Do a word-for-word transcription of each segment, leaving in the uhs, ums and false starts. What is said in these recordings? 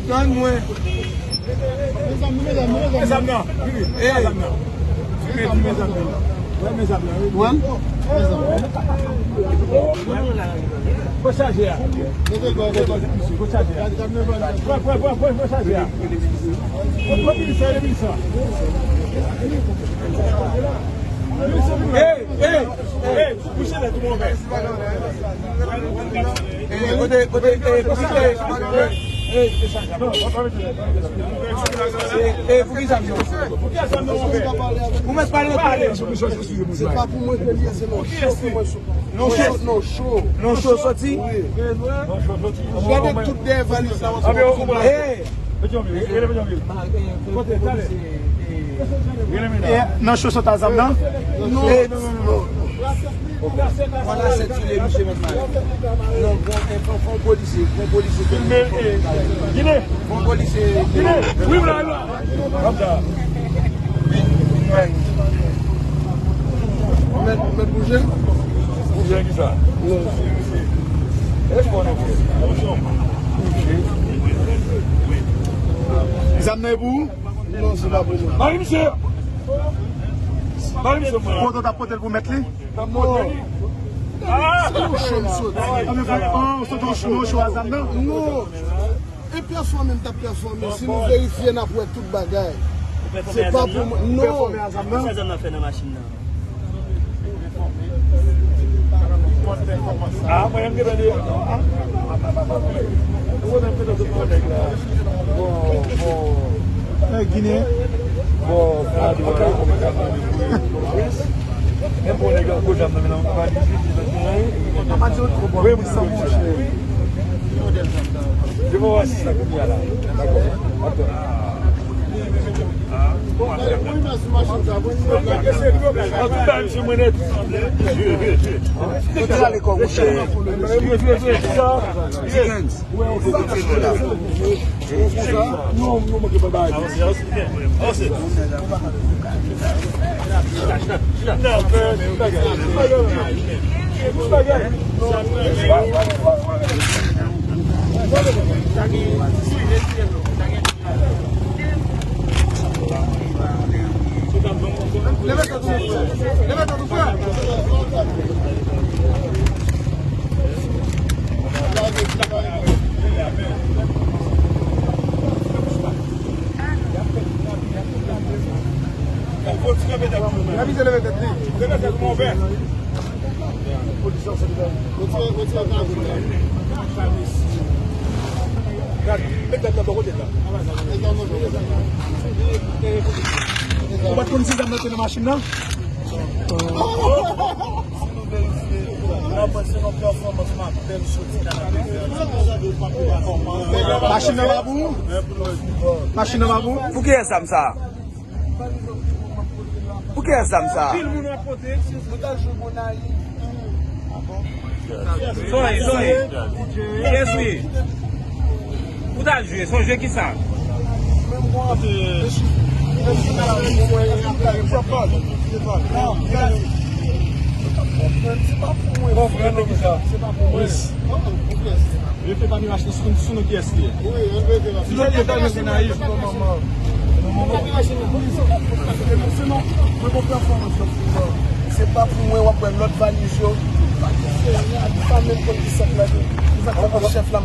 Tann mwen. Mezanmi, mezanmi, mezanmi. Ey. Mezanmi, mezanmi. Wè, mezanmi. Wan? Mezanmi. Fò chaje a. Fò chaje a. Fò, fò, fò, fò, fò chaje a. Fò, fò, fò, fò, fò. Ey, ey, ey. Bouche nèt ou ouvè. Eh, kote, kote, eh, kote, eh, eh, eh, eh, pou ki sa m yo? Ou mèt pale, pale. Se pa pou mwen ke li ye, se non cho ke mwen sou. Non cho, non cho. Non cho soti? Wi. Gade tout dèyè valiz la. Eh. Petyonvil, rele Petyonvil. Kote, talè. Rele men la. E nan cho sot a zam nan? Non, non, non, non. Wala sèkile misye mèt mal. Non, bon, e, fon, fon polisye, fon polisye. Filme, e, Gine. Fon polisye. Gine. Wi, vla, vla. Konsa. Mèt, mèt bouje? Bouje ki sa? Non. Èske w ann antre? Zam nan e pou ou? Non, se pa pou mwen. Mari misye! Mari misye, mwen. Kote w t ap pote l pou mèt li? Non. Se yon cho m soti. An, men fè, an, w soti yon cho, yon cho a zam nan? Non. E pèfòme m t ap pèfòme. Si nou verifye, n ap wè tout bagay. Se pa pou mwen. Non. Pèfòme a zam nan? Sa zam nan fè nan machin nan? Ah, mwen, m gentan de. Bon, bon. Hey, Ginen. Bon, bon. Menm bon nèg la, gwo zam nan, men nan valiz li, li nan teren. Mwen pa di w twò bon, wi, wi, sa, monchè. Devan w asis la, kounye a la. Dakò. Atò. An tou ka, misye mwen nèt. Kote w ale kò, monchè? Sa, Dickens. Leve tèt ou, frè. Leve tèt ou, frè. Leve tèt ou, leve tèt li. Retire, retire kazou la. Gad, met tèt la bò kote la. Ou pa t konn si zam nan te nan machin nan? Machin nan pa pou ou? Machin nan pa pou ou? Pou kiyès zam sa? Pou kiyès zam sa? Anpil moun ap pote. Mwen t al jwe Gonayiv. Sonje, sonje. Kiyès ou ye? Ou t al jwe, sonje kisa? Konprann kisa? Yo te pa ni rachte sou, sou nou kiyès li ye. Wi, ann rete la. Lòt yo ta nan Gonayiv. Mwen gon pèfòmans nan fouman. Se pa pou mwen w ap wè lòt valiz yo. Valiz yo, li pa menm konn ki sa k la. Ki sa k la, chèf la, m.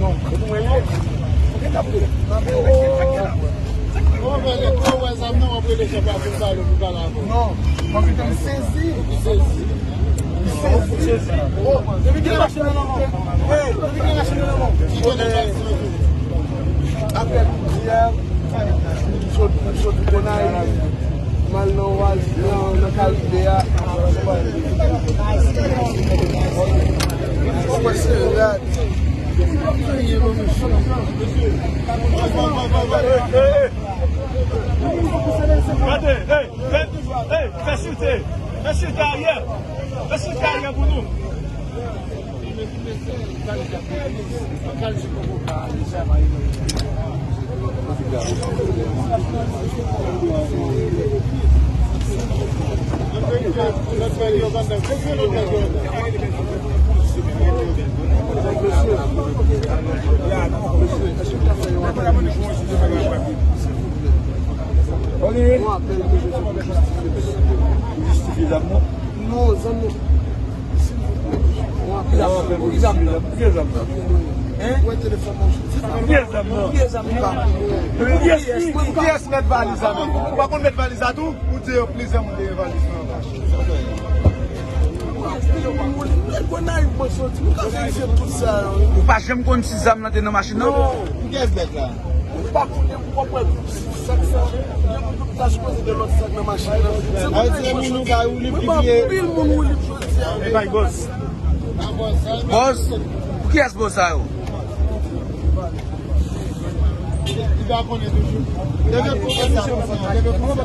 Non. Ou gen kap de. Ou wè lè tou, ou wè zam nan, w ap rele chèf la pou l pale, pou l pale avè w. Non. Paske m sezi. Ou sezi. M sezi. Oh, depi gen machin nan nan men w. Hey, depi gen machin nan nan men w. Ki kote l pase? Apre yè, m sot, m sot Gonayiv, m al nan Waz, nan, nan Karibe a. Mwen se rad. Gade, hey, fè, hey, fè site, fè site aryè, fè site aryè pou nou. Non, zanmi. Pou kiyès mèt valiz la menm? Ou pa konn mèt valiz la tou? Ou di yo plizyè moun te gen valiz la anba. Ou pa janm konn si zam nan te nan machin nan? Pou kiyès bèt la? Ou pa konnen, ou pa wè sak sa. Gen moun ki ta sipoze gen lòt sak nan machin nan. Se pou sa jodi a. Mwen ba anpil moun woulib jodi a. E bay bòs. Bòs, pou kiyès bòs sa yo? Li pa konnen toujou. Deve pou sa, deve pou sa.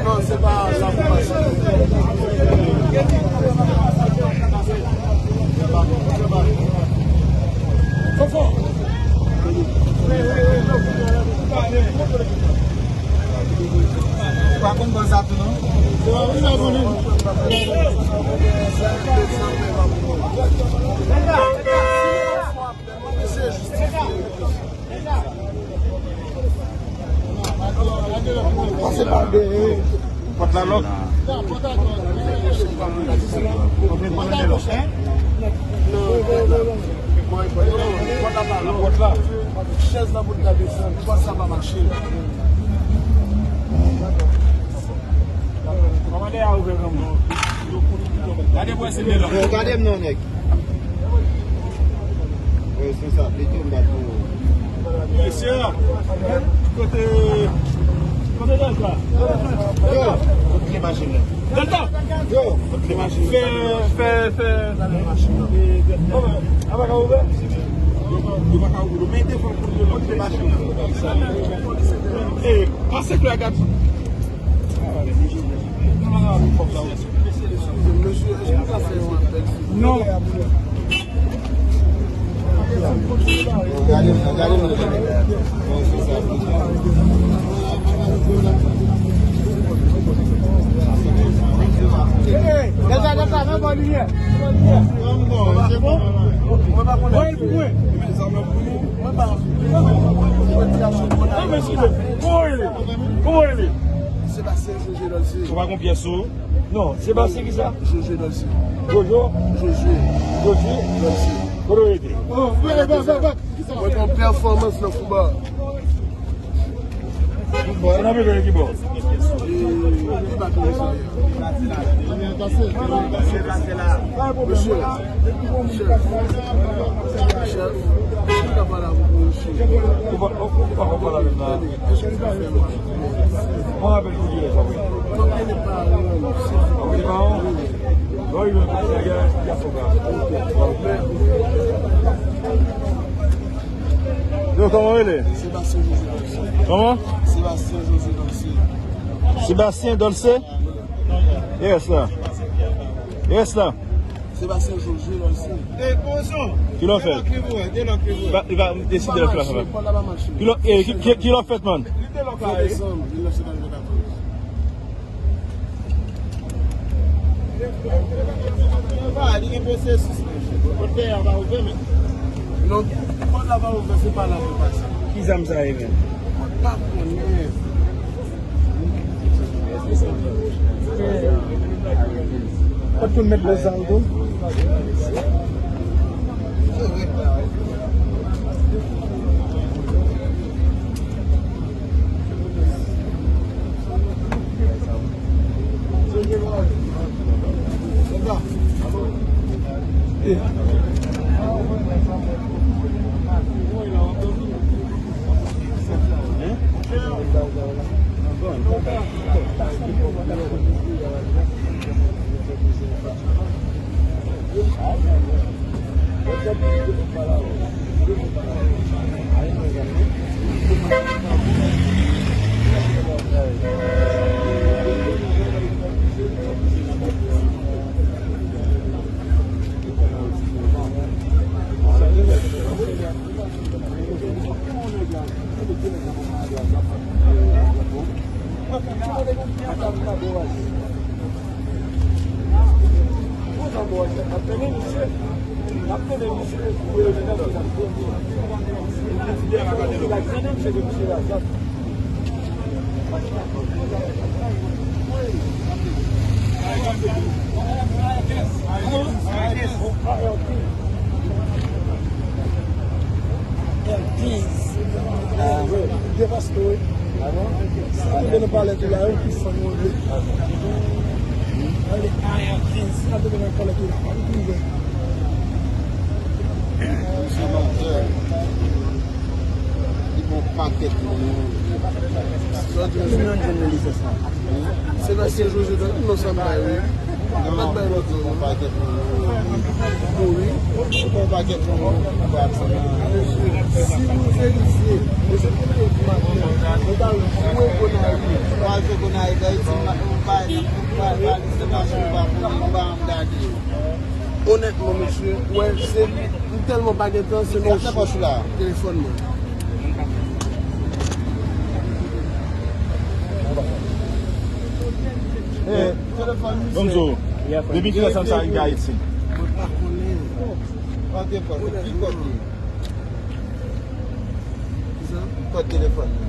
Non, se pa sa pou pase. Fofo. Ou pa konn bòs sa tou non? Pòt la lòk. Chèz la pou l ka desann, pòt sa pa mache. Kòmandè a ouvè granmoun. Gade pou wè si l de la. Yo, gade m non, nèg. Responsab, li tou m bat pou ou. Mesye, kote, kote Dèlta? Yo, kote machin nan? Dèlta! Yo, kote machin nan? Fè, fè, fè. Apa ka ouvè? Yo pa ka ouvè. Men devan pou yo kote machin nan. E, pase klè gad. Non. Delta, Delta, men bò limyè. Mwen pa konnen. Mwen pa konnen. Kòman w rele? Kòman w rele? Sebastien José Dolce. Ou pa gon pyès sou ou? Non, Sebastien ki sa? Jojo Dolce. Jojo? Josué. Josué? Dolce. Kote w rete? Mwen gen pèfòmans nan foutbòl. Foutbòl? Ou nan Bebe ki bò? Mesye, chèf, chèf, chèf, chèf, chèf, chèf. Ou pa, ou, ou pa konn pale avè m la. Mwen rapèl kou dirèk, pa vre? Ou konn pale pa ou. Ou konn pale pa ou? Lè w rive nan komisarya, y ap fè w ka. Yo, kòman w rele? Sebastien José Dolce. Kòman? Sebastien José Dolce. Sebastien Dolce? Yes, la. Yes, la. Sebastien José Dolce. Ki lè w fèt? Li va, li va deside lè w fèt. Ki lè, eh, ki, ki, ki lè w fèt, man? Li gen pwosesis, men. Pòt dèyè a pa ouvè, men. Non, pòt la pa ouvè, se pa la pou pase. Ki zam sa ye, men? Mwen pa konnen. Kot tou met lozal tou? Devaste, wi. Sa ki vin nan palè tou la, yo ki fè nou angle. Ale, A R kenz, sa ki vin nan palè tou la, pa nou twouve. Li pran pakèt moun. Ki moun jwenn nan lisans la? Sebastien José, tande non sa m bay, wi. Mwen pa t bay lòt non, non. Bon, wi. Bon, pakèt moun, wi. Mesye, si nou se lise, mesye, ki nan yon maten, nou t al jwe Gonayiv. Nou al jwe Gonayiv, Ayiti, nou pa, nou pa, nou pa, nou pa lise machin, nou pa konnen, nou pa janm gade yo. Onètman, mesye, wè, se, m tèlman pa gen tan, se nan telefòn mwen. Eh, telefòn misye. Bonjou. Depi kilè sa m sa rive Ayiti? Mwen pa konnen. Kote, kote, ki kote? Kòd telefòn nan.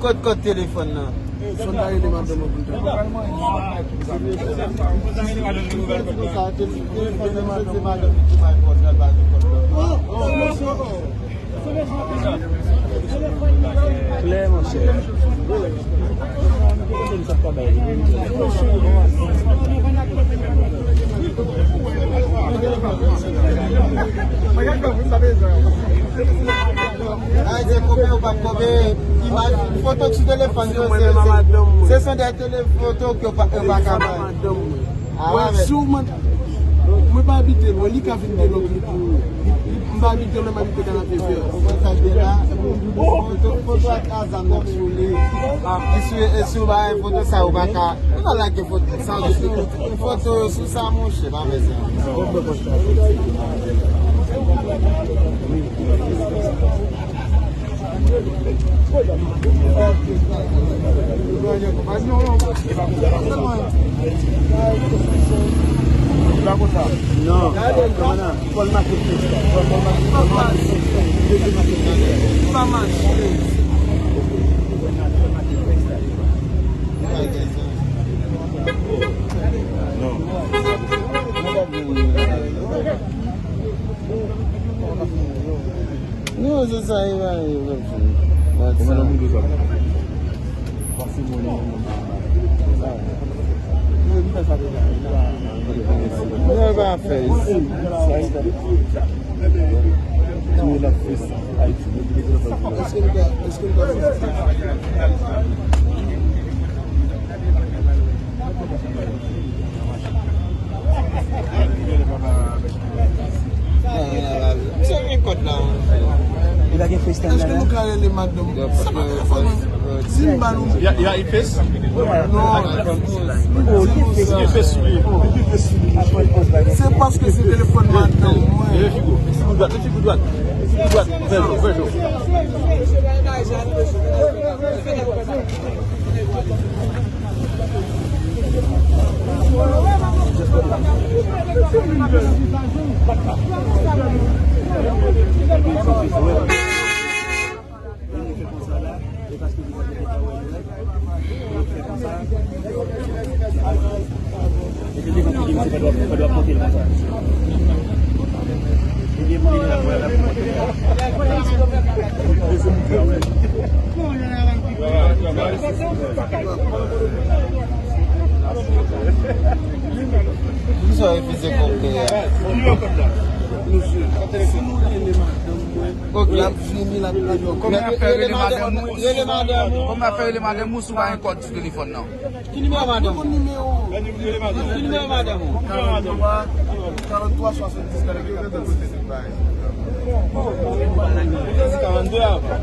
Kòd, kòd telefòn nan. Sonda rele madanm mwen pou l ta. Telefòn nan, se madanm li ki bay kòd la, l ba nou kòd la. Klè, monchè. Ayisyen koube ou pa koube, imaj, foto sou telefòn yo, se, se, se son de tele-, foto ke yo pa, yo pa ka bay. Wè, si w mande, mwen pa abite lwen, li ka vin de lòt li pou ou. M pa abite lwen, m abite Kanapevè. Foto, foto ak zam nan sou li. E si, e si w bay foto sa, ou pa ka, ou pa lage foto sa, foto sou sa, monchè, pa bezwen. Non, kòman? Fò l make tèks la. Fò l make tèks la. Pa mache. Non. Non, se sa, e pa, e pa. Kòman nou dwe sa? Pase mwen nan. Non, e pa fè isi. Tou la fè sa. Ayiti. Èske nou ka, èske nou ka fè sa? Misye gen kòd la. Li pa gen FaceTime la, non? Èske nou ka rele madanm? Sa pa telefòn mwen. Si m ba nou. Y a, y a Face? Non. Oh, li gen Face sou li. Se paske se telefòn madanm mwen. Leve figo. Figo dwat, figo dwat. Figo dwat. Vèjò, vèjò. Poukisa w refize kòb mwen an? Ok. L ap vini, l ap vini. Kòman y ap fè rele madanm ou? Rele madanm ou. Kòman y ap fè rele madanm ou si w pa gen kòd sou telefòn nan? Ki nimewo madanm ou? Ki nimewo madanm ou? Karant twa, karant twa, swasanndis, karant twa. Ou te di karannde avan.